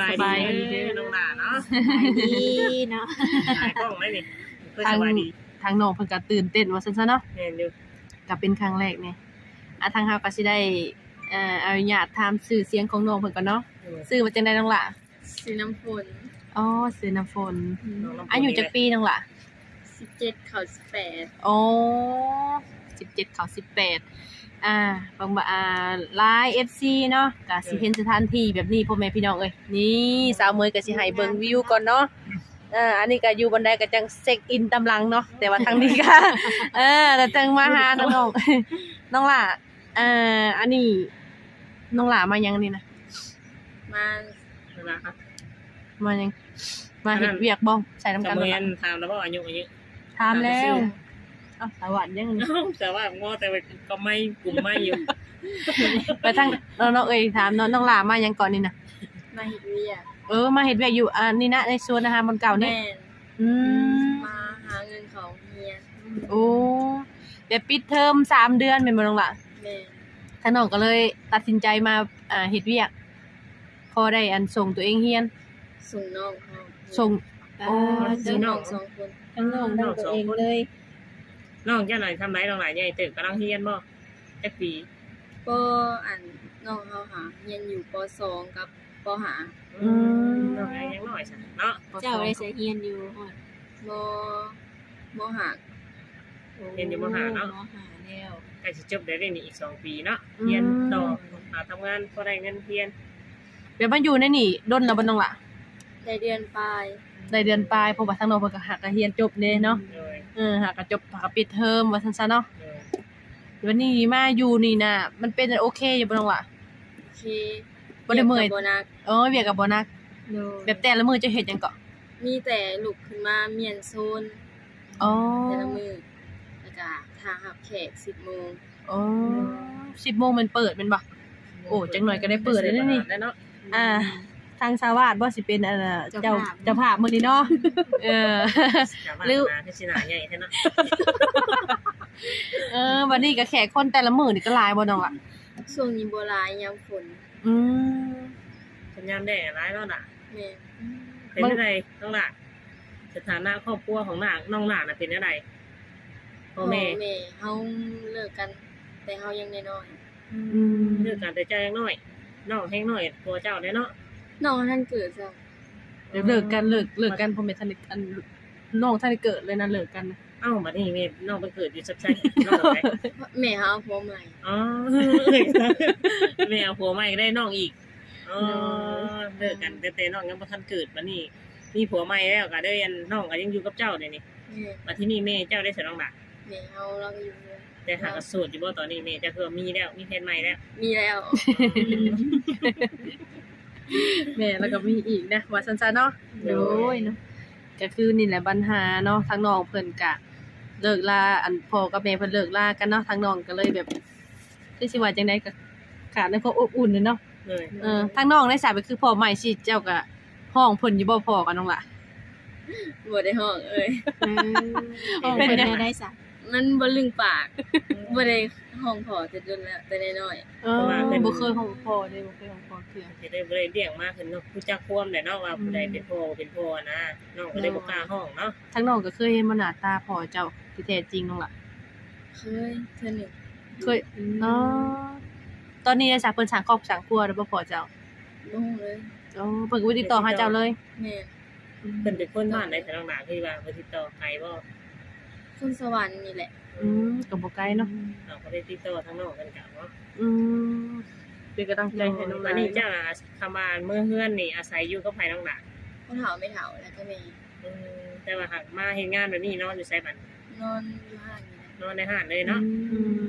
ສະບາຍດີເດີນ້ອງຫຼ້າເນາະ ສະບາຍດີເນາະ ອາຍກ້ອງໄດ໋ນີ້ ເພິ່ນສະບາຍດີ ທາງນ້ອງເພິ່ນກໍຕື່ນເຕັ້ນວ່າຊັ້ນຊະເນາະ ແມ່ນຢູ່ ກໍເປັນຄັ້ງແລກນີ້ ອາ ທາງເຮົາກໍຊິໄດ້ ເອີ ອະນຸຍາດຖາມຊື່ສຽງຂອງນ້ອງເພິ່ນກ່ອນເນາະ ຊື່ວ່າຈັ່ງໃດນ້ອງຫຼ້າ? ຊື່ນ້ຳຝົນ ອໍ ຊື່ນ້ຳຝົນ ອືມ ອາຍຸຈັກປີນ້ອງຫຼ້າ? ສິບເຈັດເຂົ້າສິບແປດ ອໍ ສິບເຈັດເຂົ້າສິບແປດ ອ່າ ເບິ່ງວ່າ ອ່າ ຫຼາຍເອັຟຊີເນາະ ກະຊິເຫັນສະຖານທີ່ແບບນີ້ ພໍ່ແມ່ພີ່ນ້ອງເອີຍ ນີ້ສາວເໝີຍກະຊິໃຫ້ເບິ່ງວິວກ່ອນເນາະ ເອີ ອັນນີ້ກະຢູ່ບ່ອນໃດກະຈັ່ງເຊັກອິນຕາມຫຼັງເນາະ ແຕ່ວ່າທາງນີ້ກະ ເອີ ແຕ່ຈັ່ງມາຫານ້ອງໆ ນ້ອງຫຼ້າ ເອີ ອັນນີ້ນ້ອງຫຼ້າມາຫຍັງນີ້ນະ? ມາ ມາຫຍັງ? ມາເຮັດວຽກບໍ່? ໃສ່ນຳກັນບໍ່ລະ? ຖາມແລ້ວບໍ່ ອາຍຸ ອາຍຸ? ຖາມແລ້ວ ເອົ້າ ສາວາດຍັງ ເອົ້າ ສາວາດບໍ່ ແຕ່ວ່າກໍໄມກຸມໄມຢູ່ ໄປທາງ ນ້ອງເອີຍ ຖາມນ້ອງຫຼ້າມາຫຍັງກ່ອນນີ້ນະ? ມາເຮັດວຽກ ເອີ ມາເຮັດວຽກຢູ່ ອັນນີ້ນະ ໃນສວນອາຫານບ່ອນເກົ່ານີ້ ແມ່ນ ອືມ ມາຫາເງິນເຂົ້າໂຮງຮຽນ ໂອ້ ແບບປິດເທີມສາມເດືອນແມ່ນບໍ່ນ້ອງຫຼ້າ? ແມ່ນ ທາງນ້ອງກໍເລີຍຕັດສິນໃຈມາ ອ່າ ເຮັດວຽກ ພໍໄດ້ອັນສົ່ງຕົວເອງຮຽນ ສົ່ງນ້ອງເຮົາ ສົ່ງ ໂອ້ ມີນ້ອງສອງຄົນ ທັງນ້ອງທັງຕົວເອງເລີຍ ນ້ອງເຈົ້ານ້ອຍສ່ຳໃດນ້ອງຫຼ້າ? ໃຫຍ່ເຕີບ ກຳລັງຮຽນບໍ່? ຈັກປີ? ປ ອັນ ນ້ອງເຮົາຫາຮຽນຢູ່ ປ ສອງ ກັບ ປ ຫ້າ ອືມ ອືມ ນ້ອງຍັງນ້ອຍຊັ້ນເນາະ ເຈົ້າໄດ້ໃສຮຽນຢູ່ຮອດ ມ ມ ຫ້າ ຮຽນຢູ່ ມ ຫ້າ ເນາະ ມ ຫ້າ ແລ້ວ ໃກ້ຊິຈົບແລ້ວເດ້ນີ້ ອີກສອງປີເນາະ ອືມ ຮຽນຕໍ່ ຫາທຳງານພໍໄດ້ເງິນຮຽນ ແບບມາຢູ່ໃນນີ້ດົນແລ້ວບໍ່ນ້ອງຫຼ້າ? ໄດ້ເດືອນປາຍ ໄດ້ເດືອນປາຍ ເພາະວ່າທາງນ້ອງເພິ່ນກໍຫາກະຮຽນຈົບເດ້ເນາະ ໂດຍ ເອີ ຫາກະຈົບ ຫາກະປິດເທີມວ່າຊັ້ນຊະເນາະ ໂດຍ ວັນນີ້ມາຢູ່ນີ້ນະ ມັນເປັນໂອເຄຢູ່ບໍ່ນ້ອງຫຼ້າ? ໂອເຄ ບໍ່ໄດ້ເມື່ອຍ ວຽກກໍບໍ່ໜັກ ເອີ ວຽກກໍບໍ່ໜັກ ໂດຍ ແບບແຕ່ລະມື້ເຈົ້າເຮັດຫຍັງເກາະ? ມີແຕ່ລຸກຂຶ້ນມາມ້ຽນໂຊນ ອໍ ແຕ່ລະມື້ ແລ້ວກະຖ້າຮັບແຂກສິບໂມງ ອໍ ສິບໂມງແມ່ນເປີດແມ່ນບໍ່? ໂອ້ ຈັກໜ້ອຍກໍໄດ້ເປີດແລ້ວນີ້ ອ່າ ທາງສາວາດບໍ່ຊິເປັນ ອັນ ເຈົ້າ ເຈົ້າພາບ ເຈົ້າພາບມື້ນີ້ເນາະ ເອີ ຫຼື ຄືຊິໜ້າໃຫຍ່ແທ້ເນາະ ເອີ ບັດນີ້ກໍແຂກຄົນແຕ່ລະມື້ນີ້ກໍຫຼາຍບໍ່ນ້ອງລະ? ຊ່ວງນີ້ບໍ່ຫຼາຍ ຍາມຝົນ ອືມ ເປັນຍາມແລ້ງຫຼາຍເນາະນະ ແມ່ນ ເປັນຈັ່ງໃດນ້ອງຫຼ້າ? ສະຖານະຄອບຄົວຂອງນ້ອງຫຼ້ານະເປັນແນວໃດ? ພໍ່ແມ່ ພໍ່ແມ່ເຮົາເລີກກັນແຕ່ເຮົາຍັງນ້ອຍໆ ອືມ ເລີກກັນແຕ່ເຈົ້າຍັງນ້ອຍ ນ້ອງແຮງນ້ອຍກວ່າເຈົ້າແດ່ເນາະ ນ້ອງບໍ່ທັນເກີດຊ້ຳ ເລີກກັນ ເລີກ ເລີກກັນ ພໍ່ແມ່ທັນໄດ້ ອັນ ນ້ອງທັນໄດ້ເກີດເລີຍນະ ເລີກກັນນະ ເອົ້າ ບັດນີ້ແມ່ນ້ອງໄປເກີດຢູ່ໃສ? ນ້ອງໄປ ແມ່ເຮົາເອົາຜົວໃໝ່ ອໍ ແມ່ເອົາຜົວໃໝ່ໄດ້ນ້ອງອີກ ອໍ ເລີກກັນແຕ່ ແຕ່ນ້ອງຍັງບໍ່ທັນເກີດ ບັດນີ້ມີຜົວໃໝ່ແລ້ວກໍເລີຍ ອັນ ນ້ອງກໍຍັງຢູ່ກັບເຈົ້າດຽວນີ້ ແມ່ນ ບັດທີນີ້ແມ່ເຈົ້າໄດ້ໃສນ້ອງຫຼ້າ? ແມ່ເຮົາລາວກໍຢູ່ເຮືອນ ແຕ່ຫາກໍໂສດຢູ່ບໍ່ຕອນນີ້? ແມ່ເຈົ້າຄືວ່າມີແລ້ວ ມີແຟນໃໝ່ແລ້ວ? ມີແລ້ວ ແມ່ລາວກໍມີອີກນະ ວ່າຊັ້ນຊະເນາະ ໂດຍ ໂດຍເນາະ ກໍຄືນີ້ແຫຼະບັນຫາເນາະ ທາງນ້ອງເພິ່ນກະເລີກລາ ອັນ ພໍ່ກັບແມ່ເພິ່ນເລີກລາກັນເນາະ ທາງນ້ອງກໍເລີຍແບບ ຄືຊິວ່າຈັ່ງໃດ ກໍຂາດໃນຄວາມອົບອຸ່ນເນາະ ໂດຍ ເອີ ທາງນ້ອງໄດ້ສາ ໄປຄືພໍ່ໃໝ່ຊິ ເຈົ້າກໍຮ້ອງເພິ່ນຢູ່ບໍ່ ພໍ່ກັບນ້ອງຫຼ້າ? ບໍ່ໄດ້ຮ້ອງເອີຍ ເອີ ເປັນແນວໃດສະ? ມັນບໍ່ລຶ້ງປາກ ບໍ່ໄດ້ຮ້ອງພໍ່ແຕ່ດົນແລ້ວ ແຕ່ນ້ອຍໆ ເອີ ເພາະວ່າເພິ່ນບໍ່ເຄີຍຮ້ອງພໍ່ເດ້ ບໍ່ເຄີຍຮ້ອງພໍ່ເທື່ອ ຊິໄດ້ບໍ່ໄດ້ລ້ຽງມາ ເພິ່ນເນາະ ຮູ້ຈັກຄວາມແຫຼະເນາະ ວ່າຜູ້ໃດເປັນພໍ່ເປັນພໍ່ນະ ນ້ອງກໍເລີຍບໍ່ກ້າຮ້ອງເນາະ ທາງນ້ອງກໍເຄີຍເຫັນບໍ່ໜ້າຕາພໍ່ເຈົ້າທີ່ແທ້ຈິງນ້ອງຫຼ້າ? ເຄີຍເທື່ອໜຶ່ງ ເຄີຍ ອືມ ອໍ ຕອນນີ້ໄດ້ສາ ເພິ່ນສ້າງຄອບສ້າງຄົວແລ້ວບໍ່ພໍ່ເຈົ້າ? ບໍ່ຮູ້ເລີຍ ອໍ ເພິ່ນກໍບໍ່ຕິດຕໍ່ຫາເຈົ້າເລີຍ ແມ່ນ ເພິ່ນເປັນຄົນບ້ານໃດສະນ້ອງຫຼ້າ ທີ່ວ່າເພິ່ນຕິດຕໍ່ໄກບໍ່? ຄົນສະຫວັນນີ້ແຫຼະ ອືມ ກໍບໍ່ໄກເນາະ ເຮົາກໍໄດ້ຕິດຕໍ່ທາງນ້ອງເພິ່ນກໍເນາະ ອືມ ເປັນກຳລັງໃຈໃຫ້ນ້ອງຫຼ້າ ບັດນີ້ເຈົ້າ ຄຳວ່າເມືອເຮືອນນີ້ອາໄສຢູ່ກັບໃຜນ້ອງຫຼ້າ? ພໍ່ເຖົ້າແມ່ເຖົ້າ ແລ້ວກໍແມ່ ອືມ ແຕ່ວ່າຫາກມາເຮັດງານແບບນີ້ ນອນຢູ່ໃສບັດ? ນອນຢູ່ຮ້ານນີ້ແຫຼະ ນອນໃນຮ້ານເລີຍເນາະ ອືມ ອື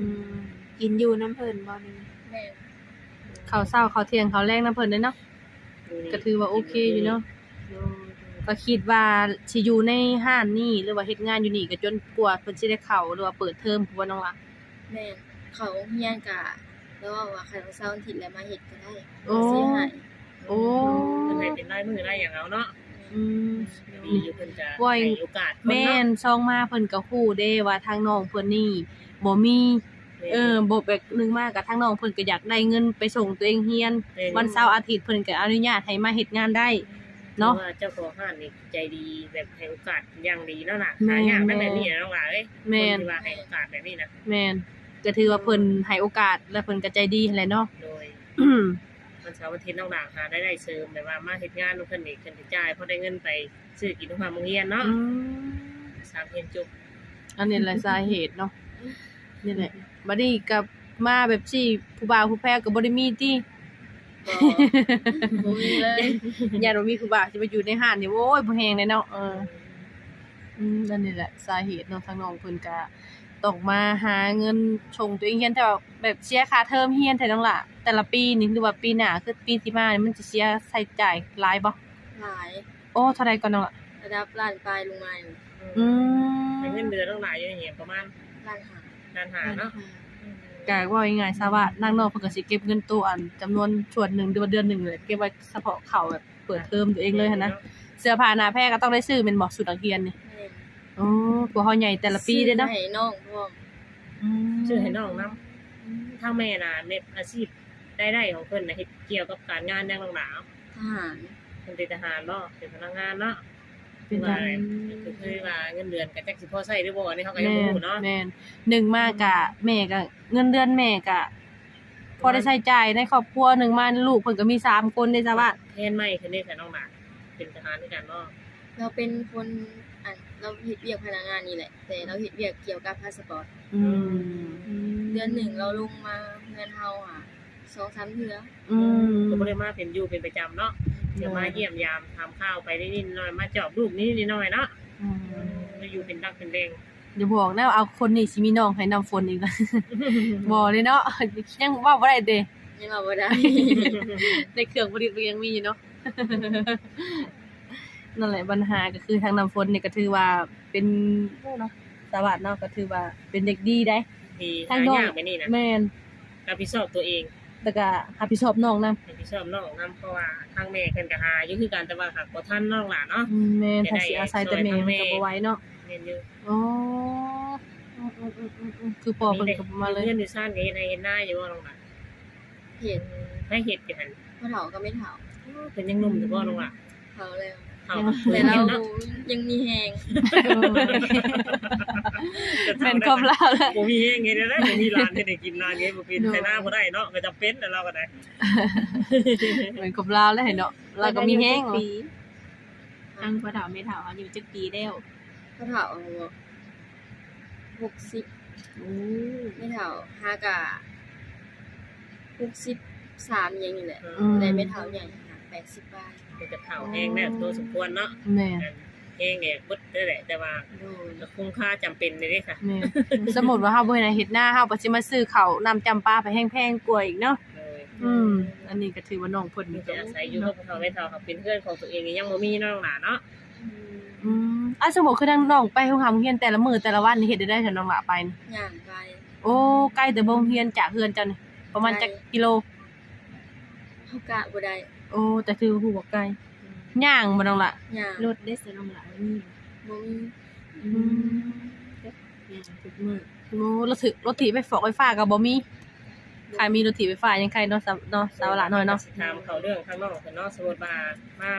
ມ ກິນຢູ່ນຳເພິ່ນບໍ່ນີ້? ແມ່ນ ເຂົ້າເຊົ້າເຂົ້າທ່ຽງເຂົ້າແລງນຳເພິ່ນເລີຍເນາະ ກໍຖືວ່າໂອເຄຢູ່ເນາະ ໂດຍ ກໍຄິດວ່າຊິຢູ່ໃນຮ້ານນີ້ ຫຼືວ່າເຮັດງານຢູ່ນີ້ ກໍຈົນກວ່າເພິ່ນຊິໄດ້ເຂົ້າ ຫຼືວ່າເປີດເທີມພຸ້ນບໍ່ນ້ອງຫຼ້າ? ແມ່ນ ເຂົ້າໂຮງຮຽນກະ ລາວເວົ້າວ່າຄັນເສົາອາທິດແລ້ວມາເຮັດກໍໄດ້ ໂອ້ ເພິ່ນຊິໃຫ້ ໂອ້ ເພິ່ນໃຫ້ເປັນລາຍມື້ລາຍຫຍັງເອົາເນາະ ອືມ ດີຢູ່ ເພິ່ນຈະໃຫ້ໂອກາດຄົນເນາະ ແມ່ນ ຊ່ອງມາເພິ່ນກໍຮູ້ເດ້ວ່າທາງນ້ອງເພິ່ນນີ້ບໍ່ມີ ເອີ ບໍ່ ແບບໜຶ່ງມາກໍທາງນ້ອງເພິ່ນກໍຢາກໄດ້ເງິນໄປສົ່ງຕົວເອງຮຽນ ແມ່ນ ວັນເສົາອາທິດເພິ່ນກໍອະນຸຍາດໃຫ້ມາເຮັດງານໄດ້ເນາະ. ຖືວ່າເຈົ້າຂອງຮ້ານນີ້ໃຈດີ ແບບໃຫ້ໂອກາດຢ່າງດີເນາະນະ. ແມ່ນ ຫາຍາກນະແບບນີ້ນະນ້ອງຫຼ້າເອີຍ. ແມ່ນ ຄົນທີ່ວ່າໃຫ້ໂອກາດແບບນີ້ນະ. ແມ່ນ ກໍຖືວ່າເພິ່ນໃຫ້ໂອກາດ ແລ້ວເພິ່ນກໍໃຈດີຫັ້ນແຫຼະເນາະ. ໂດຍ ວັນເສົາວັນທິດນ້ອງຫຼ້າຫາລາຍໄດ້ເສີມ ແບບວ່າມາເຮັດງານນຳເພິ່ນນີ້ ເພິ່ນຈະຈ່າຍພໍໄດ້ເງິນໄປຊື້ກິນໂຮງຮານໂຮງຮຽນເນາະ. ອືມ ສາມຮຽນຈົບ. ອັນນີ້ແຫຼະສາເຫດເນາະ. ນີ້ແຫຼະ ບັດນີ້ກໍມາແບບຊີ້ ຜູ້ບ່າວຜູ້ແພວກໍບໍ່ໄດ້ມີຕິ? ບໍ່ ບໍ່ມີເລີຍ. ຢ້ານວ່າມີຜູ້ບ່າວຊິມາຢູ່ໃນຮ້ານນີ້ ໂອ້ຍ ບໍ່ແຮງເລີຍເນາະ. ເອີ ອືມ ອັນນີ້ແຫຼະສາເຫດເນາະ ທາງນ້ອງເພິ່ນກໍຕ້ອງມາຫາເງິນສົ່ງຕົວເອງຮຽນ. ແຕ່ວ່າແບບເສຍຄ່າເທີມຮຽນແທ້ນ້ອງຫຼ້າ ແຕ່ລະປີນີ້ ຫຼືວ່າປີໜ້າ ຄືປີທີ່ມານີ້ ມັນຈະເສຍໃຊ້ຈ່າຍຫຼາຍບໍ່? ຫຼາຍ. ໂອ້ ເທົ່າໃດກ່ອນນ້ອງ? ລະດັບລ້ານປາຍລົງມາ. ອືມ ແຕ່ເງິນເດືອນນ້ອງຫຼ້າຢູ່ນີ້ປະມານລ້ານຫ້າ. ລ້ານຫ້າເນາະ. ອືມ ກະເວົ້າງ່າຍໆຊະວ່າ ທາງນ້ອງເພິ່ນກໍຊິເກັບເງິນໂຕ ອັນຈຳນວນສ່ວນໜຶ່ງ ຫຼືວ່າເດືອນໜຶ່ງເລີຍ ເກັບໄວ້ສະເພາະເຂົ້າແບບເປີດເທີມຕົວເອງເລີຍຫັ້ນນະ. ເສື້ອຜ້າໜ້າແພກໍຕ້ອງໄດ້ຊື້ແມ່ນບໍ່? ຊຸດນັກຮຽນນີ້. ແມ່ນ. ໂອ້ ພວກເຮົາໃຫຍ່ແຕ່ລະປີເດ້ເນາະ. ຊື້ໃຫ້ນ້ອງພ້ອມ. ອືມ ຊື້ໃຫ້ນ້ອງນຳ. ອືມ ທາງແມ່ນະ ແມ່ນອາຊີບ ລາຍໄດ້ຂອງເພິ່ນນະ ເຮັດກ່ຽວກັບການງານຫຍັງນ້ອງຫຼ້າ? ທະຫານ. ເພິ່ນເປັນທະຫານບໍ່? ເປັນພະນັກງານເນາະ. ເປັນ ຖືວ່າ ກໍຄືວ່າເງິນເດືອນກໍຈັກຊິພໍໃຊ້ຫຼືບໍ່ ອັນນີ້ເຮົາກໍຍັງບໍ່ຮູ້ເນາະ. ແມ່ນ ໜຶ່ງມາກະ ອືມ ແມ່ກະ ເງິນເດືອນແມ່ກະພໍໄດ້ໃຊ້ຈ່າຍໃນຄອບຄົວ. ໜຶ່ງມາລູກເພິ່ນກໍມີສາມຄົນເດ້ຊະວ່າ. ແຜນໃໝ່ຂຶ້ນເດ້ຊະນ້ອງຫຼ້າ ເປັນທະຫານຄືກັນບໍ່? ລາວເປັນຄົນ ອັນ ລາວເຮັດວຽກພະນັກງານນີ້ແຫຼະ ແຕ່ລາວເຮັດວຽກກ່ຽວກັບພາສະປອດ. ອືມ ອືມ ເດືອນໜຶ່ງລາວລົງມາເຮືອນເຮົາ ອາ ສອງສາມເທື່ອ. ອືມ ກໍບໍ່ໄດ້ມາເປັນຢູ່ເປັນປະຈຳເນາະ. ແມ່ນ ກໍມາຢ້ຽມຢາມຖາມຂ່າວໄປນິດໆໜ້ອຍໆ ມາຈອບລູກນິດໆໜ້ອຍໆເນາະ. ອືມ ມາຢູ່ເປັນຫຼັກເປັນແຫຼ່ງ. ຢ່າບອກນະ ເອົາຄົນນີ້ຊິມີນ້ອງໃຫ້ນ້ຳຝົນອີກ. ບໍ່ເດ້ເນາະ ຍັງເວົ້າບໍ່ໄດ້ເດ້. ຍັງເວົ້າບໍ່ໄດ້ ໃນເຄື່ອງຜະລິດມັນຍັງມີຢູ່ເນາະ. ນັ້ນແຫຼະ ບັນຫາກໍຄືທາງນ້ຳຝົນນີ້ກໍຖືວ່າເປັນ ໂອ້ເນາະ ສາວາດເນາະ ກໍຖືວ່າເປັນເດັກດີໄດ໋. ດີ ທາງນ້ອງ ຫາຍາກແບບນີ້ນະ. ແມ່ນ ຮັບຜິດຊອບຕົວເອງ ແລ້ວກໍຮັບຜິດຊອບນ້ອງນຳ. ຮັບຜິດຊອບນ້ອງນຳ ເພາະວ່າທາງແມ່ເພິ່ນກໍຫາຢູ່ຄືກັນ ແຕ່ວ່າຫາບໍ່ທັນນ້ອງຫຼ້າເນາະ. ອືມ ແມ່ນ ຖ້າຊິອາໄສແຕ່ແມ່ມັນກໍບໍ່ໄຫວເນາະ. ແມ່ນຢູ່. ອໍ ອືມໆ ຄືພໍ່ເພິ່ນກໍບໍ່ມາເລີຍ. ເຮືອນຢູ່ຊານກໍເຮັດໄຮ່ເຮັດນາຢູ່ບໍ່ນ້ອງຫຼ້າ? ເຮັດ. ໃຜເຮັດຢູ່ຫັ້ນ? ພໍ່ເຖົ້າກັບແມ່ເຖົ້າ. ໂອ້ ເພິ່ນຍັງໜຸ່ມຢູ່ບໍ່ນ້ອງຫຼ້າ? ເຖົ້າແລ້ວ ເຖົ້າ ແຕ່ລາວຍັງມີແຮງ. ແມ່ນຄວາມລາວແຫຼະ ບໍ່ມີແຮງເຮັດແນວໃດ ບໍ່ມີຫຼານເຮັດໃຫ້ກິນ ຫຼານເຮັດບໍ່ເປັນ ໄຖນາບໍ່ໄດ້ເນາະ ກໍຈຳເປັນແຫຼະລາວກໍໄດ້. ແມ່ນຄວາມລາວແຫຼະເນາະ ລາວກໍມີແຮງ. ທາງພໍ່ເຖົ້າແມ່ເຖົ້າອາຍຸຈັກປີແລ້ວ? ພໍ່ເຖົ້າ ຫົກສິບ. ໂອ້ ແມ່ເຖົ້າຫາກະຫົກສິບສາມຫຍັງນີ້ແຫຼະ. ອືມ ແລະແມ່ເຖົ້າໃຫຍ່ຫາກແປດສິບປາຍ. ເພິ່ນກໍເຖົ້າແຮງແລ້ວ ໂຕສົມຄວນເນາະ. ແມ່ນ ແຮງແຫຼະ ເບິດເລີຍແຫຼະ ແຕ່ວ່າ ໂດຍ ກໍຄຸ້ມຄ່າຈຳເປັນເດ້ຊະ. ແມ່ນ ສົມມຸດວ່າເຮົາບໍ່ໄດ້ເຮັດນາ ເຮົາກໍຊິມາຊື້ເຂົ້ານ້ຳຈຳປາໄປແພງໆກວ່າອີກເນາະ. ໂດຍ ອືມ ອັນນີ້ກໍຖືວ່ານ້ອງເພິ່ນນີ້ກໍອາໄສຢູ່ກັບພໍ່ເຖົ້າແມ່ເຖົ້າ ເປັນເຮືອນຂອງຕົວເອງນີ້ຍັງບໍ່ມີເນາະນ້ອງຫຼ້າເນາະ. ອືມ ອືມ ອ່າ ສົມມຸດຄືທາງນ້ອງໄປໂຮງຮານໂຮງຮຽນແຕ່ລະມື້ແຕ່ລະວັນນີ້ ເຮັດແນວໃດຊັ້ນນ້ອງຫຼ້າໄປ? ຍ່າງໄປ. ໂອ້ ໄກແຕ່ບໍ່ໂຮງຮຽນຈາກເຮືອນເຈົ້ານີ້ປະມານຈັກກິໂລ? ເຮົາກະບໍ່ໄດ້. ໂອ້ ແຕ່ຖືວ່າຮູ້ວ່າໄກ. ອືມ ຍ່າງບໍ່ນ້ອງຫຼ້າ? ຍ່າງ. ລົດເດຊະນ້ອງຫຼ້າ? ບໍ່ມີ ບໍ່ມີ. ອືມ ຍ່າງທຸກມື້. ໂອ້ ລົດ ລົດຖີບໄຟຟ້າ ໄຟຟ້າກໍບໍ່ມີ. ໃຜມີລົດຖີບໄຟຟ້າຍັງໃຄເນາະ ເນາະ ສາວຫຼ້ານ້ອຍເນາະ. ກໍຊິຖາມເຂົ້າເລື່ອງທາງນ້ອງເພິ່ນເນາະ ສົມມຸດວ່າມາ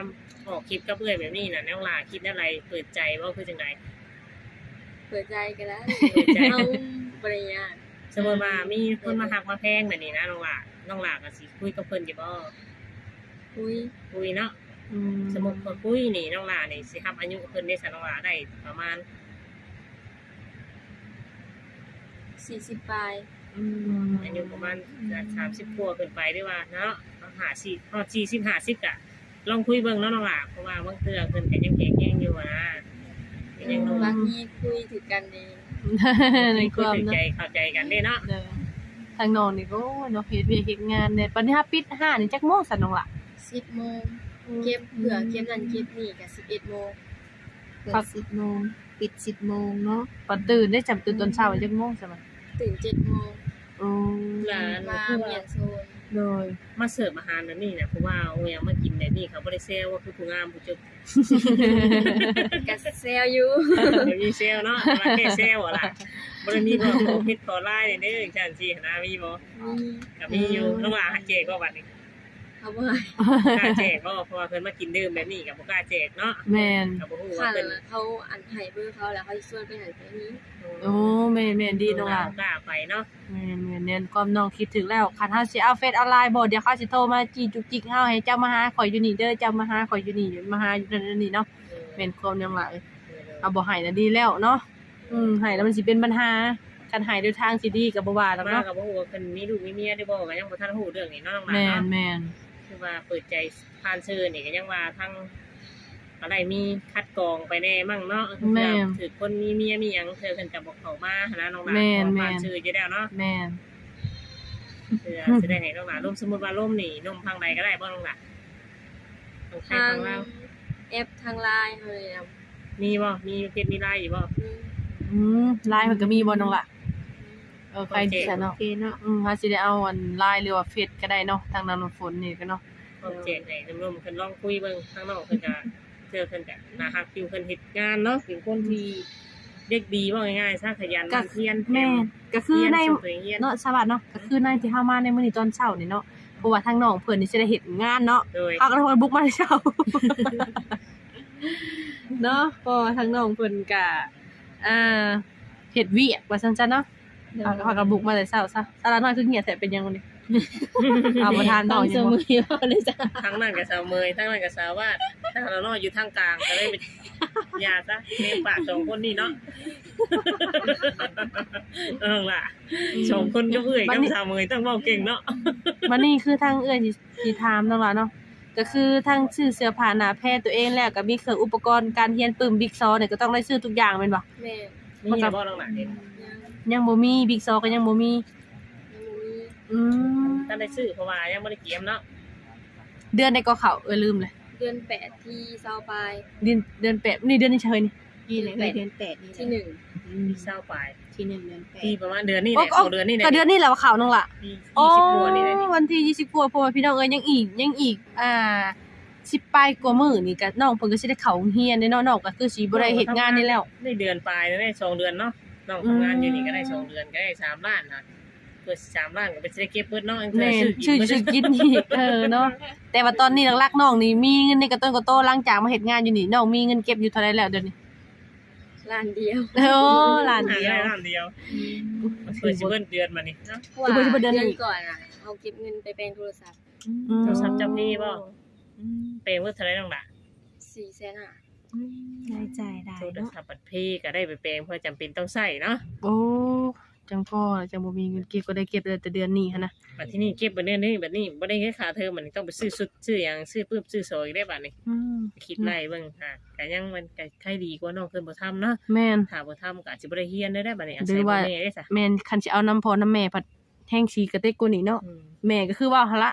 ອອກຄລິບກັບເອື້ອຍແບບນີ້ນະ ນ້ອງຫຼ້າຄິດແນວໃດ ເປີດໃຈບໍ່ ຄືຈັ່ງໃດ? ເປີດໃຈກໍໄດ້ ເປີດໃຈ ເຮົາບໍ່ໄດ້ຍາກ. ສົມມຸດວ່າມີຄົນມາຮັກມາແພງແບບນີ້ນະ ນ້ອງຫຼ້າ ນ້ອງຫຼ້າກໍຊິຄຸຍກັບເພິ່ນຢູ່ບໍ່? ຄຸຍ ຄຸຍເນາະ. ອືມ ສົມມຸດວ່າຄຸຍນີ້ ນ້ອງຫຼ້ານີ້ຊິຮັບອາຍຸເພິ່ນເດຊະ ນ້ອງຫຼ້າໄດ້ປະມານ ສີ່ສິບປາຍ. ອືມ ອາຍຸປະມານສາມສິບກວ່າຂຶ້ນໄປ ຫຼືວ່າເນາະ ຫ້າສິບ ຮອດສີ່ສິບ ຫ້າສິບ ກະລອງຄຸຍເບິ່ງເນາະນ້ອງຫຼ້າ ເພາະວ່າບາງເທື່ອເພິ່ນກະຍັງແຂງແຮງຢູ່ຫັ້ນນະ ຍັງໜຸ່ມ. ບາງທີຄຸຍຖືກກັນເດ້ ໃນຄວາມ ໃຈເຂົ້າໃຈກັນເດ້ເນາະ. ໂດຍ ທາງນ້ອງນີ້ກໍ ໂອ້ຍເນາະ ເຮັດວຽກເຮັດງານແດ່. ບັດນີ້ເຮົາປິດຮ້ານນີ້ຈັກໂມງຊັ້ນນ້ອງຫຼ້າ? ສິບໂມງ. ເກັບເພື່ອເກັບນັ້ນເກັບນີ້ກໍສິບເອັດໂມງ. ເປີດສິບໂມງ ປິດສິບໂມງເນາະ. ບັດຕື່ນໄດ້ຈຳຕື່ນຕອນເຊົ້າຈັກໂມງຊັ້ນ? ຕື່ນເຈັດໂມງ. ໂອ້ ມາມ້ຽນໂຊນ. ໂດຍ ມາເສີບອາຫານແບບນີ້ນະ ຜູ້ບ່າວເອົາຫຍັງມາກິນແບບນີ້ ເຂົາບໍ່ໄດ້ແຊວວ່າຄືຜູ້ງາມຜູ້ຈົບ? ກະແຊວຢູ່ ກໍມີແຊວເນາະ ແຕ່ວ່າແຄ່ແຊວຫັ້ນລະ ບໍ່ໄດ້ມີເວົ້າຂໍເພັດຂໍລາຍເດີ ຈັ່ງຊີ້ຫັ້ນນະ ມີບໍ່? ມີ ກໍມີຢູ່. ເອີ ນ້ອງຫຼ້າຫາແຈກບໍ່ບັດນີ້? ເຮົາບໍ່ໃຫ້ ບໍ່ກ້າແຈກບໍ່? ເພາະວ່າເພິ່ນມາກິນດື່ມແບບນີ້ກໍບໍ່ກ້າແຈກເນາະ. ແມ່ນ ກໍບໍ່ຮູ້ວ່າເພິ່ນ ຄັນເຂົາອັນໃຫ້ເບີເຂົາແລ້ວ ເຂົາຊິຊວນໄປຫັ້ນໄປນີ້. ໂອ້ ແມ່ນໆ ດີນ້ອງຫຼ້າ ບໍ່ກ້າໄປເນາະ. ແມ່ນໆ ແມ່ນ ຄວາມນ້ອງຄິດຖືກແລ້ວ ຄັນເຮົາຊິເອົາເຟສເອົາລາຍບໍ່ ດຽວເຂົາຊິໂທມາຈີ້ຈຸກຈິກເຮົາ ໃຫ້ເຈົ້າມາຫາຂ້ອຍຢູ່ນີ້ເດີ ເຈົ້າມາຫາຂ້ອຍຢູ່ນີ້ ມາຫາຢູ່ນັ້ນຢູ່ນີ້ເນາະ. ແມ່ນຄວາມນ້ອງຫຼ້າເອີຍ ເຮົາບໍ່ໃຫ້ນະດີແລ້ວເນາະ. ອືມ ໃຫ້ແລ້ວມັນຊິເປັນບັນຫາ ຄັນໃຫ້ໂດຍທາງທີ່ດີກໍບໍ່ວ່າດອກເນາະ. ມາກໍບໍ່ຮູ້ວ່າເພິ່ນມີລູກມີເມຍຫຼືບໍ່ ກໍຍັງບໍ່ທັນຮູ້ເລື່ອງນີ້ເນາະນ້ອງຫຼ້າເນາະ. ແມ່ນໆ ຄືວ່າເປີດໃຈຜ່ານສື່ນີ້ກໍຍັງວ່າທາງ ກໍໄດ້ມີຄັດກອງໄປແດ່ມັ້ງເນາະ. ແມ່ນ ຖືກຄົນມີເມຍມີຫຍັງ ເທື່ອເພິ່ນກໍບໍ່ເຂົ້າມາຫັ້ນນະນ້ອງຫຼ້າ. ແມ່ນໆ ເພາະວ່າຜ່ານຊື່ຢູ່ແລ້ວເນາະ. ແມ່ນ ເພື່ອຊິໄດ້ໃຫ້ນ້ອງຫຼ້າລົມ ສົມມຸດວ່າລົມນີ້ ລົມທາງໃດກໍໄດ້ບໍ່ນ້ອງຫຼ້າ? ທາງໄທທາງລາວ ທາງແອັບທາງລາຍເຮົານີ້ນະ. ມີບໍ່? ມີເຟສມີລາຍຢູ່ບໍ່? ອືມ ລາຍເພິ່ນກໍມີບໍ່ນ້ອງຫຼ້າ? ເອີ ໃຜຊິຊັ້ນເນາະ ໂອເຄເນາະ. ອືມ ເຮົາຊິໄດ້ເອົາອັນລາຍ ຫຼືວ່າເຟສກໍໄດ້ເນາະ ທາງນ້ອງນ້ຳຝົນນີ້ກໍເນາະ. ພ້ອມແຈກໃຫ້ໜຸ່ມໆເພິ່ນລອງຄຸຍເບິ່ງ ທາງນ້ອງເພິ່ນກະ ເທື່ອເພິ່ນກະໜ້າຮັກຢູ່ ເພິ່ນເຮັດງານເນາະ ເປັນຄົນທີ່ເດັກດີ ເວົ້າງ່າຍໆຊະ ຂະຫຍັນໝັ່ນພຽນ. ແມ່ນ ກໍຄືໃນເນາະ ສະຫວັດເນາະ ກໍຄືໃນທີ່ເຮົາມາໃນມື້ນີ້ຕອນເຊົ້ານີ້ເນາະ ເພາະວ່າທາງນ້ອງເພິ່ນນີ້ຊິໄດ້ເຮັດງານເນາະ. ໂດຍ ເຮົາກໍເລີຍເບິ່ງມາແຕ່ເຊົ້າເນາະ ເພາະວ່າທາງນ້ອງເພິ່ນກະ ອ່າ ເຮັດວຽກວ່າຊັ້ນຊະເນາະ. ໂດຍ ເຮົາກໍ ເຮົາກໍບຸກມາແຕ່ເຊົ້າຊະ. ສາວລາວນ້ອຍຄືງຽບແທ້ ເປັນຫຍັງມື້ນີ້? ເອົາ ບໍ່ທານເວົ້າ ເວົ້າຢູ່ບໍ່? ທາງນັ້ນກໍສາວເມຍ ທາງນັ້ນກໍສາວວາດ ທາງລາວນ້ອຍຢູ່ທາງກາງ ກໍເລີຍ ຢ່າຊະ ເນມປາກສອງຄົນນີ້ເນາະ. ເອີ ລະ ສອງຄົນກັບເອື້ອຍກັບສາວເມຍຕ້ອງເວົ້າເກັ່ງເນາະ. ບັດນີ້ຄືທາງເອື້ອຍຊິ ຊິຖາມນ້ອງລະເນາະ ກໍຄືທັງຊື້ເສື້ອຜ້າໜ້າແພຕົວເອງ ແລ້ວກໍມີເຄື່ອງອຸປະກອນການຮຽນປຶ້ມ ບິກຊໍນີ້ ກໍຕ້ອງໄດ້ຊື້ທຸກຢ່າງແມ່ນບໍ່? ແມ່ນ. ມີແລ້ວບໍ່ນ້ອງຫຼ້າ? ຍັງ ຍັງບໍ່ມີ ບິກຊໍກໍຍັງບໍ່ມີ. ຍັງບໍ່ມີ. ອືມ ທັນໄດ້ຊື້ ເພາະວ່າຍັງບໍ່ໄດ້ກຽມເນາະ. ເດືອນໃດກໍເຂົ້າ ເອີ ລືມເລີຍ. ເດືອນແປດ ທີຊາວປາຍ. ເດືອນ ເດືອນແປດ ນີ້ເດືອນນີ້ເຊີຍນີ້ ນີ້ແຫຼະ ເດືອນແປດນີ້ ທີໜຶ່ງ ອືມ ຊາວປາຍ ທີໜຶ່ງເດືອນແປດ ທີ່ປະມານເດືອນນີ້ແຫຼະ ກໍເດືອນນີ້ແຫຼະ ເຂົາເດືອນນີ້ແຫຼະວ່າເຂົ້ານ້ອງຫຼ້າ. ອໍ ວັນທີ ວັນທີຊາວກວ່າ ເພາະວ່າພີ່ນ້ອງເອີຍ ຍັງອີກ ຍັງອີກ ອ່າ ສິບປາຍກວ່າມື້ນີ້ ກໍນ້ອງເພິ່ນກໍຊິໄດ້ເຂົ້າໂຮງຮຽນເດ້ເນາະ. ນ້ອງກໍຄືຊິບໍ່ໄດ້ເຮັດງານນີ້ແລ້ວ ໄດ້ເດືອນປາຍ ໄດ້ສອງເດືອນເນາະ. ນ້ອງທຳງານຢູ່ນີ້ກໍໄດ້ສອງເດືອນ ກໍໄດ້ສາມລ້ານນະ. ເພື່ອສາມລ້ານກໍໄປຊິໄດ້ເກັບເບິດເນາະ. ແມ່ນ ຊື້ ຊື້ກິນອີກ ເອີເນາະ. ແຕ່ວ່າຕອນນີ້ຫຼັກໆ ນ້ອງນີ້ມີເງິນໃນກະຕົ້ນກະໂຕ ຫຼັງຈາກມາເຮັດງານຢູ່ນີ້ ນ້ອງມີເງິນເກັບຢູ່ເທົ່າໃດແລ້ວດຽວນີ້? ລ້ານດຽວ. ໂອ້ ລ້ານດຽວ ລ້ານດຽວ. ອືມ ເພື່ອຊິເບິດເດືອນມານີ້ເນາະ ເພື່ອຊິເບິດເດືອນນີ້. ເດືອນກ່ອນນະ ເຮົາເກັບເງິນໄປແປງໂທລະສັບ. ອືມ ໂທລະສັບເຈົ້າເພບໍ່? ອືມ ແປງເບິດເທົ່າໃດນ້ອງຫຼ້າ? ສີ່ແສນຫ້າ. ອືມ ລາຍຈ່າຍຫຼາຍເນາະ. ໂທລະສັບບັດເພກໍໄດ້ໄປແປງ ເພາະຈຳເປັນຕ້ອງໃຊ້ເນາະ. ໂອ້ ຈັ່ງພໍ ຈັ່ງບໍ່ມີເງິນເກັບ ກໍໄດ້ເກັບແຕ່ເດືອນນີ້ຫັ້ນນະ. ບັດທີນີ້ເກັບເບິດເດືອນນີ້ ບັດນີ້ບໍ່ໄດ້ເງິນຄ່າເທີມ ບັດນີ້ຕ້ອງໄປຊື້ຊຸດ ຊື້ຫຍັງ ຊື້ປຶ້ມ ຊື້ສອງອີກເດ້ບັດນີ້. ອືມ ຄິດໄລ່ເບິ່ງ ຫາ ກໍຍັງມັນກໍໃຄ່ດີກວ່ານ້ອງເພິ່ນບໍ່ທຳເນາະ. ແມ່ນ ຖ້າບໍ່ທຳກໍອາດຊິບໍ່ໄດ້ຮຽນເດ້ບັດນີ້ ອາໄສພໍ່ແມ່ເດ້ຊະ. ແມ່ນ ຄັນຊິເອົານຳພໍ່ນຳແມ່ພັດ ແຮງສີກະເຕັກກວ່ານີ້ເນາະ. ອືມ ແມ່ກໍຄືເວົ້າຫັ້ນລະ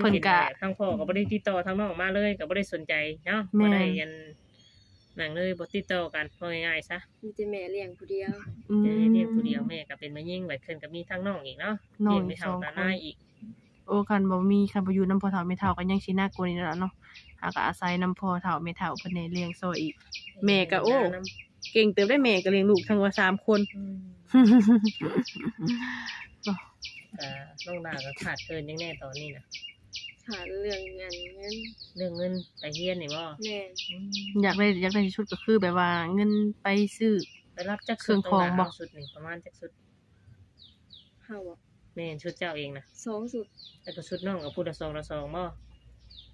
ເພິ່ນກະ ທາງພໍ່ກໍບໍ່ໄດ້ຕິດຕໍ່ທາງນ້ອງມາເລີຍ ກໍບໍ່ໄດ້ສົນໃຈເນາະ. ແມ່ນ ບໍ່ໄດ້ອັນນັ້ນເລີຍ ບໍ່ຕິດຕໍ່ກັນ ເວົ້າງ່າຍໆຊະ ມີແຕ່ແມ່ລ້ຽງຜູ້ດຽວ. ອືມ ແມ່ລ້ຽງຜູ້ດຽວ ແມ່ກໍເປັນແມ່ຍິງ ບັດເພິ່ນກໍມີທາງນ້ອງອີກເນາະ ນ້ອງອີກສອງຄົນ ລ້ຽງແມ່ເຖົ້າຕານາຍອີກ. ໂອ້ ຄັນບໍ່ມີ ຄັນບໍ່ຢູ່ນຳພໍ່ເຖົ້າແມ່ເຖົ້າກໍຍັງຊິໜັກກວ່ານີ້ແຫຼະເນາະ. ເຮົາກໍອາໄສນຳພໍ່ເຖົ້າແມ່ເຖົ້າເພິ່ນນີ້ລ້ຽງຊ່ອຍອີກ. ແມ່ກໍ ໂອ້ ເກັ່ງເຕີບໄດ໋ ແມ່ກໍລ້ຽງລູກທັງວ່າສາມຄົນ. ອືມ ເນາະ ອ່າ ນ້ອງດາກໍຂາດເຂີນຫຍັງແດ່ຕອນນີ້ນະ? ຂາດເລື່ອງເງິນ ເລື່ອງເງິນໄປຮຽນນີ້ບໍ່? ແມ່ນ. ອືມ ຢາກໄດ້ ຢາກໄດ້ທີ່ສຸດກໍຄືແບບວ່າເງິນໄປຊື້ ໄປຮັບຈັກຊຸດ ເຄື່ອງຂອງບໍ່? ຊຸດນີ້ປະມານຈັກຊຸດ? ເຮົາບໍ່? ແມ່ນ ຊຸດເຈົ້າເອງນະ ສອງຊຸດ. ແລ້ວກໍຊຸດນ້ອງກໍຜູ້ລະສອງລະສອງບໍ່?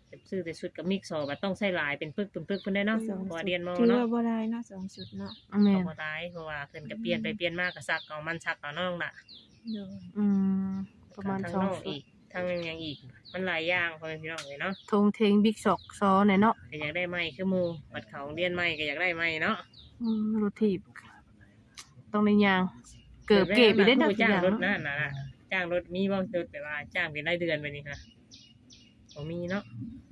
ແບບຊື້ແຕ່ຊຸດກັບມິກຊໍ ບັດຕ້ອງໃຊ້ຫຼາຍ ເປັນປຶກເປັນປຶກພຸ້ນເດ້ເນາະ. ສອງຊຸດ ເພາະວ່າຮຽນມໍເນາະ ຖືວ່າບໍ່ຫຼາຍເນາະ ສອງຊຸດເນາະ. ແມ່ນ ກໍບໍ່ຫຼາຍ ເພາະວ່າເພິ່ນກໍປ່ຽນໄປປ່ຽນມາກໍຊັກເອົາ ມັນຊັກເອົານ້ອງລະ. ໂດຍ. ອືມ ປະມານສອງຊຸດ ອີກ ທັງຫຍັງອີກ ມັນຫຼາຍຢ່າງ ພໍ່ແມ່ພີ່ນ້ອງເອີຍເນາະ. ຖົງເຖງ ບິກຊໍ ແດ່ເນາະ ກໍຢາກໄດ້ໃໝ່ຄືໝູ່ ບັດເຂົ້າໂຮງຮຽນໃໝ່ກໍຢາກໄດ້ໃໝ່ເນາະ. ອືມ ລົດຖີບ ຕ້ອງໄດ້ຍ່າງ ເກີບເກັບອີກເດ້ ຈ້າງລົດນັ້ນນະ ຈ້າງລົດມີບໍ່? ລົດແບບວ່າຈ້າງເປັນລາຍເດືອນແບບນີ້ນະ ບໍ່ມີເນາະ.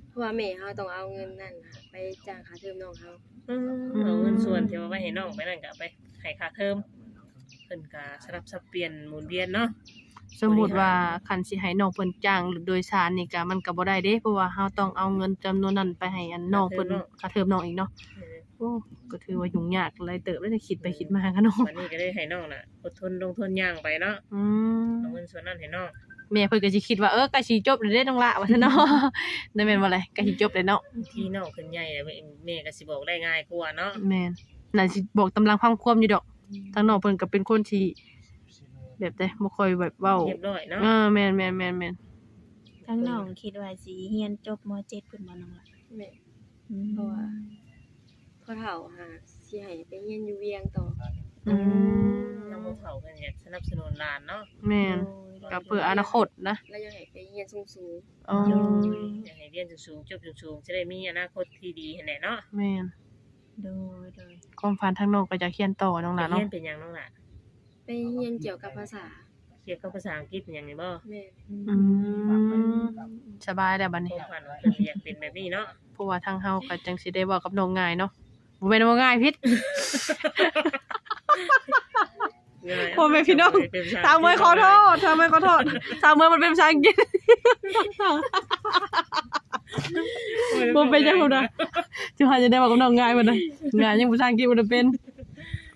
ເພາະວ່າແມ່ເຮົາຕ້ອງເອົາເງິນນັ້ນນະໄປຈ່າຍຄ່າເທີມນ້ອງເຮົາ. ອືມ ເອົາເງິນສ່ວນທີ່ວ່າໄວ້ໃຫ້ນ້ອງໄປນັ້ນ ກໍເອົາໄປໃຫ້ຄ່າເທີມ. ເພິ່ນກໍສະຫຼັບສັບປ່ຽນໝູນວຽນເນາະ. ສົມມຸດວ່າ ບໍລິຫານ ຄັນຊິໃຫ້ນ້ອງເພິ່ນຈ້າງໂດຍສານນີ້ກະ ມັນກະບໍ່ໄດ້ເດ້ ເພາະວ່າເຮົາຕ້ອງເອົາເງິນຈຳນວນນັ້ນໄປໃຫ້ອັນນ້ອງເພິ່ນ ຄ່າເທີມນ້ອງອີກເນາະ. ໂອ້ ກະຖືວ່າຫຍຸ້ງຍາກຫຼາຍເຕີບເດ້ ຄິດໄປຄິດມາກະເນາະ. ບັດນີ້ກະເລີຍໃຫ້ນ້ອງນະ ອົດທົນລົງທົນຍ່າງໄປເນາະ. ອືມ ເອົາເງິນສ່ວນນັ້ນໃຫ້ນ້ອງ. ແມ່ເພິ່ນກະຊິຄິດວ່າ ເອີ ໃກ້ຊິຈົບແລ້ວເດ້ນ້ອງຫຼ້າ ວ່າຊັ້ນເນາະ. ແມ່ນບໍ່ແລະ ໃກ້ຊິຈົບແລ້ວເນາະ. ບາງທີນ້ອງຂຶ້ນໃຫຍ່ແລ້ວ ແມ່ ແມ່ກະຊິບອກໄດ້ງ່າຍກວ່າເນາະ. ແມ່ນ ໜ້າຊິບອກຕາມຫຼັງຄວາມຄວາມຢູ່ດອກ. ທາງນ້ອງເພິ່ນກະເປັນຄົນທີ່ແບບໃດ ບໍ່ຄ່ອຍແບບເວົ້າ ຮຽບຮ້ອຍເນາະ. ເອີ ແມ່ນໆໆໆ. ທາງນ້ອງຄິດວ່າຊິຮຽນຈົບ ມໍເຈັດ ພຸ້ນບໍ່ນ້ອງຫຼ້າ? ແມ່ນ ອືມ ເພາະວ່າພໍ່ເຖົ້າຫາຊິໃຫ້ໄປຮຽນຢູ່ວຽງຕໍ່. ອືມ ທາງພໍ່ເຖົ້າເພິ່ນຢາກສະໜັບສະໜູນຫຼານເນາະ. ແມ່ນ ໂດຍ ກະເພື່ອອະນາຄົດນະ ລະຢາກໃຫ້ໄປຮຽນສູງໆ. ອໍ ໂດຍ ຢາກໃຫ້ຮຽນສູງໆ ຈົບສູງໆ ຈະໄດ້ມີອະນາຄົດທີ່ດີຫັ້ນແຫຼະເນາະ. ແມ່ນ ໂດຍໆ. ຄວາມຝັນທາງນ້ອງກະຢາກຮຽນຕໍ່ນ້ອງຫຼ້າເນາະ. ໄປຮຽນເປັນຫຍັງນ້ອງຫຼ້າ? ໄປຮຽນກ່ຽວກັບພາສາ. ກ່ຽວກັບພາສາອັງກິດຫຍັງນີ້ບໍ່? ແມ່ນ ອືມ ສະບາຍແລ້ວບັດນີ້. ຄວາມຝັນຂອງເພິ່ນຢາກເປັນແບບນີ້ເນາະ. ເພາະວ່າທາງເຮົາກະຈັ່ງຊິໄດ້ເວົ້າກັບນ້ອງງ່າຍເນາະ. ບໍ່ແມ່ນວ່າງ່າຍ ຜິດ ງ່າຍ ພໍ່ແມ່ພີ່ນ້ອງ. ສາວເມຍຂໍໂທດ ສາວເມຍຂໍໂທດ ສາວເມຍມັນເປັນພາສາອັງກິດ ບໍ່ເປັນຫຍັງພຸ້ນນະ. ຊິຫາຈະໄດ້ເວົ້າກັບນ້ອງງ່າຍພຸ້ນນະ ງ່າຍຍັງພາສາອັງກິດບໍ່ໄດ້ເປັນ.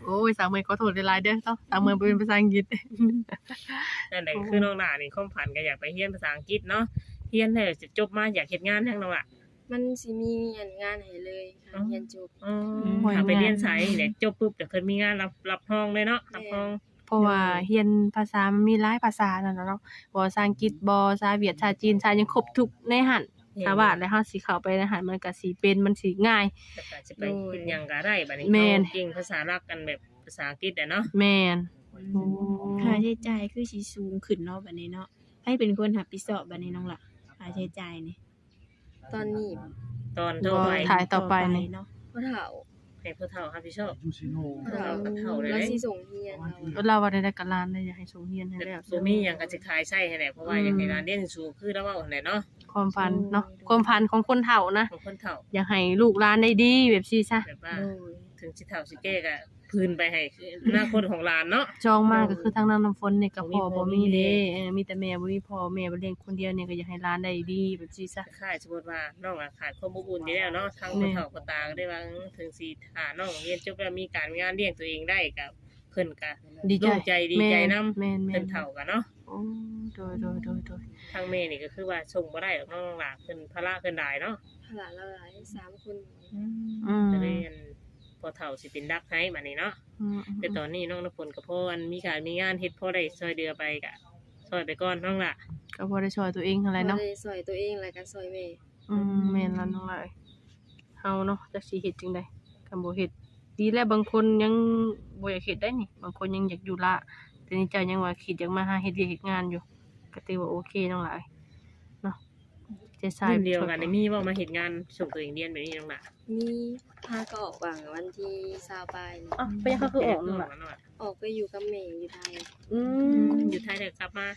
ໂອ້ຍ ສາວເມຍຂໍໂທດຫຼາຍໆເດີເນາະ ສາວເມຍບໍ່ເປັນພາສາອັງກິດ. ນັ້ນແຫຼະ ຄືນ້ອງຫຼ້ານີ້ ຄວາມຝັນກະຢາກໄປຮຽນພາສາອັງກິດເນາະ. ຮຽນແລ້ວຈົບມາຢາກເຮັດງານຫຍັງນ້ອງຫຼ້າ? ມັນຊິມີອັນງານໃຫ້ເລີຍ ຄັນຮຽນຈົບ. ອໍ ອືມ ຖ້າໄປຮຽນສາຍນີ້ແຫຼະ ຈົບປຸບກະຄືມີງານຮັບ ຮັບຮອງເລີຍເນາະ. ແມ່ນ ຮັບຮອງ ເພາະວ່າ ໂດຍ ຮຽນພາສາມັນມີຫຼາຍພາສານັ້ນນະເນາະ ບໍ່ວ່າພາສາອັງກິດ ບໍ່ພາສາຫວຽດ ພາສາຈີນ ພາສາຫຍັງຄົບທຸກໃນຫັ້ນ. ແມ່ນ ຖ້າວ່າແລ້ວເຮົາຊິເຂົ້າໄປໃນຫັ້ນ ມັນກະຊິເປັນ ມັນຊິງ່າຍ ແລ້ວກະຊິໄປ ໂດຍ ເຮັດຫຍັງກະໄດ້ບັດນີ້. ແມ່ນ ເຮົາເກັ່ງພາສາຫຼັກ ອັນແບບພາສາອັງກິດແຫຼະເນາະ. ແມ່ນ ໂອ້ ຄ່າໃຊ້ຈ່າຍຄືຊິສູງຂຶ້ນເນາະບັດນີ້ເນາະ. ໃຜເປັນຄົນຮັບຜິດຊອບບັດນີ້ນ້ອງຫຼ້າ ຄ່າໃຊ້ຈ່າຍນີ້? ຕອນນີ້ບໍ່? ຕອນຕໍ່ໄປ ບໍ່ ທ້າຍຕໍ່ໄປນີ້ ຕໍ່ໄປເນາະ ພໍ່ເຖົ້າ ໃຫ້ພໍ່ເຖົ້າຮັບຜິດຊອບ. ພໍ່ເຖົ້າ ພໍ່ເຖົ້າກະເຖົ້າແລ້ວເດ້ ລາວຊິສົ່ງຮຽນ. ເອີ ລາວວ່າໄດ້ ກະຫຼານເດ້ ຢາກໃຫ້ສົ່ງຮຽນຫັ້ນແຫຼະ ບໍ່ມີຫຍັງກະຊິຂາຍໃຊ້ຫັ້ນແຫຼະ ເພາະວ່າ ອືມ ຢາກໃຫ້ຫຼານຮຽນສູງ ຄືລາວເວົ້າຫັ້ນແຫຼະເນາະ. ຄວາມຝັນເນາະ ໂດຍ ຄວາມຝັນຂອງຄົນເຖົ້ານະ ຂອງຄົນເຖົ້າ ຢາກໃຫ້ລູກຫຼານໄດ້ດີແບບຊີ້ຊະ ແບບວ່າ ໂດຍ ເຖິງຊິເຖົ້າຊິແກ່ກະ ຄືນໄປໃຫ້ອະນາຄົດຂອງຫຼານເນາະ. ຈອງມາກະຄືທາງນ້ອງນ້ຳຝົນນີ້ກະພໍ່ບໍ່ມີເດ້ ເອີ ມີແຕ່ແມ່ບໍ່ມີພໍ່ ແມ່ບໍ່ລ້ຽງຄົນດຽວນີ້ ກະຢາກໃຫ້ຫຼານໄດ້ດີແບບຊີ້ຊະ. ຄ້າຍໆ ສົມມຸດວ່ານ້ອງອະຂາດຄວາມອົບອຸ່ນຢູ່ແລ້ວເນາະ ທາງ ແມ່ນ ພໍ່ເຖົ້າພໍ່ຕາກະໄດ້ວ່າ ເອີ ເຖິງຊິຖ້ານ້ອງຮຽນຈົບແລ້ວມີການມີງານລ້ຽງຕົວເອງໄດ້ກະ ເພິ່ນກະ ດີໃຈ ໂລ່ງໃຈດີໃຈນຳ ແມ່ນໆໆ ເພິ່ນເຖົ້າກະເນາະ. ໂອ້ ໂດຍໆໆໆ. ທາງແມ່ນີ້ກະຄືວ່າສົ່ງບໍ່ໄດ້ດອກນ້ອງຫຼ້າ ເພິ່ນພາລະເພິ່ນຫຼາຍເນາະ ພາລະລາວຫຼາຍ ສາມຄົນ. ອືມ ອືມ ກະເລີຍອັນ ພໍ່ເຖົ້າຊິເປັນຫຼັກໃຫ້ບັດນີ້ເນາະ. ອືມໆໆ. ແຕ່ຕອນນີ້ນ້ອງນ້ຳຝົນກະພໍອັນມີການມີງານເຮັດ ພໍໄດ້ຊ່ອຍເຫຼືອໄປກະຊ່ອຍໄປກ່ອນນ້ອງຫຼ້າ ກະພໍໄດ້ຊ່ອຍຕົວເອງຫັ້ນແຫຼະເນາະ ພໍໄດ້ຊ່ອຍຕົວເອງແລ້ວກະຊ່ອຍແມ່. ອືມ ແມ່ນລະນ້ອງຫຼ້າເອີຍ ເຮົາເນາະ ຈັກຊິເຮັດຈັ່ງໃດ ຄັນບໍ່ເຮັດ. ດີແລ້ວ ບາງຄົນຍັງບໍ່ຢາກເຮັດໄດ໋ນີ້ ບາງຄົນຍັງຢາກຢູ່ລະ ແຕ່ໃນໃຈຍັງວ່າຄິດຢາກມາຫາເຮັດວຽກເຮັດງານຢູ່ ກະຖືວ່າໂອເຄນ້ອງຫຼ້າເອີຍເນາະ. ແຕ່ສາຍ ລຸ້ນດຽວກັນນີ້ມີບໍ່ມາເຮັດງານ ສົ່ງຕົວເອງຮຽນແບບນີ້ນ້ອງຫຼ້າ? ມີ ຫາກະອອກຫວ່າງວັນທີຊາວປາຍນີ້. ອ້າວ ເປັນຫຍັງເຂົາຄືອອກນ້ອງຫຼ້າ? ອອກໄປຢູ່ກັບແມ່ຢູ່ໄທ. ອືມ ຢູ່ໄທແລ້ວກັບມາ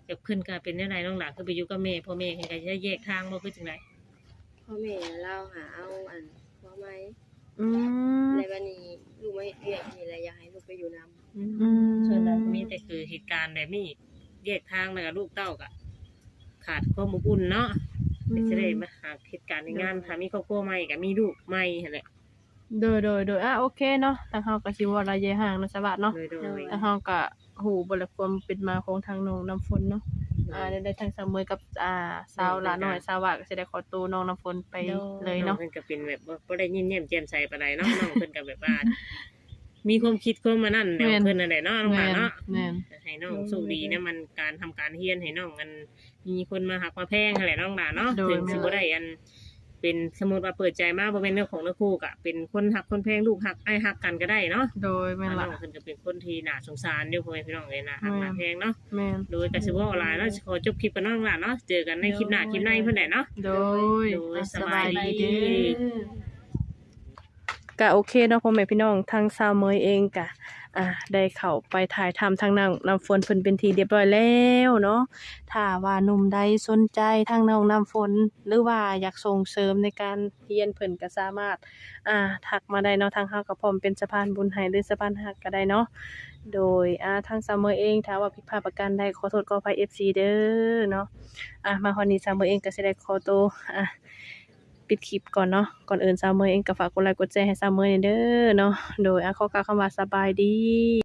ແບບເພິ່ນກະເປັນແນວໃດນ້ອງຫຼ້າ ຄືໄປຢູ່ກັບແມ່ ພໍ່ແມ່ເພິ່ນກະຈະແຍກທາງບໍ່ ຄືຈັ່ງໃດ? ພໍ່ແມ່ລາວຫາເອົາອັນຜົວໃໝ່. ອືມ ແລ້ວບາດນີ້ລູກມາເຮັດວຽກນີ້ແລ້ວ ຢາກໃຫ້ລູກໄປຢູ່ນຳ. ອືມ ສ່ວນຫຼາຍກະມີແຕ່ຄືເຫດການແບບນີ້ ແຍກທາງ ແລ້ວກະລູກເຕົ້າກະຂາດຄວາມອົບອຸ່ນເນາະ. ອືມ ຈະໄດ້ມາຫາເຮັດການເຮັດງານ ໂດຍ ຖ້າມີຄອບຄົວໃໝ່ກະມີລູກໃໝ່ຫັ້ນແຫຼະ. ໂດຍໆໆ ອາ ໂອເຄເນາະ ທາງເຮົາກະຊິບໍ່ລະເຍະຫ່າງເນາະ ສະຫວັດເນາະ. ໂດຍໆ ທາງເຮົາກະຮູ້ເບິດລະຄວາມເປັນມາຂອງທາງນ້ອງນ້ຳຝົນເນາະ. ໂດຍ ອາ ແນວໃດທາງສາວເມຍກັບ ອາ ສາວຫຼ້ານ້ອຍ ສາວຫວາກະຊິໄດ້ຂໍໂຕນ້ອງນ້ຳຝົນໄປເລີຍເນາະ. ນ້ອງເພິ່ນກະເປັນແບບບໍ່ ບໍ່ໄດ້ຍິ້ມແຍ້ມແຈ່ມໃສປານໃດເນາະ ນ້ອງເພິ່ນກະແບບວ່າມີຄວາມຄິດຄວາມອັນນັ້ນແນວຂອງເພິ່ນຫັ້ນແຫຼະເນາະ ນ້ອງຫຼ້າເນາະ. ແມ່ນ ໃຫ້ນ້ອງໂຊກດີນຳ ອັນການທຳການຮຽນ ໃຫ້ນ້ອງອັນ ມີຄົນມາຮັກມາແພງຫັ້ນແຫຼະນ້ອງຫຼ້າເນາະ. ໂດຍ ເຖິງຊິບໍ່ໄດ້ອັນ ເປັນ ສົມມຸດວ່າເປີດໃຈມາບໍ່ແມ່ນເນື້ອຂອງເນື້ອຄູ່ ກະເປັນຄົນຮັກຄົນແພງ ລູກຮັກອ້າຍຮັກກັນກະໄດ້ເນາະ. ໂດຍ ແມ່ນລະ ນ້ອງເພິ່ນກະເປັນຄົນທີ່ໜ້າສົງສານຢູ່ ພໍ່ແມ່ພີ່ນ້ອງເອີຍ ໜ້າຮັກໜ້າແພງເນາະ. ແມ່ນ ໂດຍ ກະຊິບໍ່ເວົ້າຫຼາຍເນາະ ຊິຂໍຈົບຄລິບກ່ອນນ້ອງຫຼ້າເນາະ ເຈີກັນໃນຄລິບໜ້າຄລິບໃນພຸ້ນແຫຼະເນາະ. ໂດຍ ໂດຍ ສະບາຍດີ. ກະໂອເຄເນາະ ພໍ່ແມ່ພີ່ນ້ອງ ທາງສາວເມຍເອງກະ ອ່າ ໄດ້ເຂົ້າໄປຖ່າຍທຳທາງນ້ອງນ້ຳຝົນເພິ່ນເປັນທີ່ຮຽບຮ້ອຍແລ້ວເນາະ. ຖ້າວ່າໜຸ່ມໃດສົນໃຈທາງນ້ອງນ້ຳຝົນ ຫຼືວ່າຢາກສົ່ງເສີມໃນການຮຽນເພິ່ນ ກໍສາມາດ ອ່າ ທັກມາໄດ້ເນາະ. ທາງເຮົາກໍພ້ອມເປັນສະພານບຸນໃຫ້ ຫຼືສະພານຮັກກໍໄດ້ເນາະ. ໂດຍ ອ່າ ທາງສາວເມີເອງ ຖ້າວ່າຜິດພາດປະການໃດ ຂໍໂທດຂໍອະໄພ ເອັຟຊີ ເດີເນາະ. ອ່າ ມາຮອດນີ້ສາວເມີເອງກໍຊິໄດ້ຂໍໂຕ ອ່າ ປິດຄລິບກ່ອນເນາະ. ກ່ອນອື່ນສາວເມີເອງກໍຝາກກົດໄລກົດແຊໃຫ້ສາວເມີແດ່ເດີເນາະ. ໂດຍ ອ່າ ຂໍກ່າວຄຳວ່າສະບາຍດີ.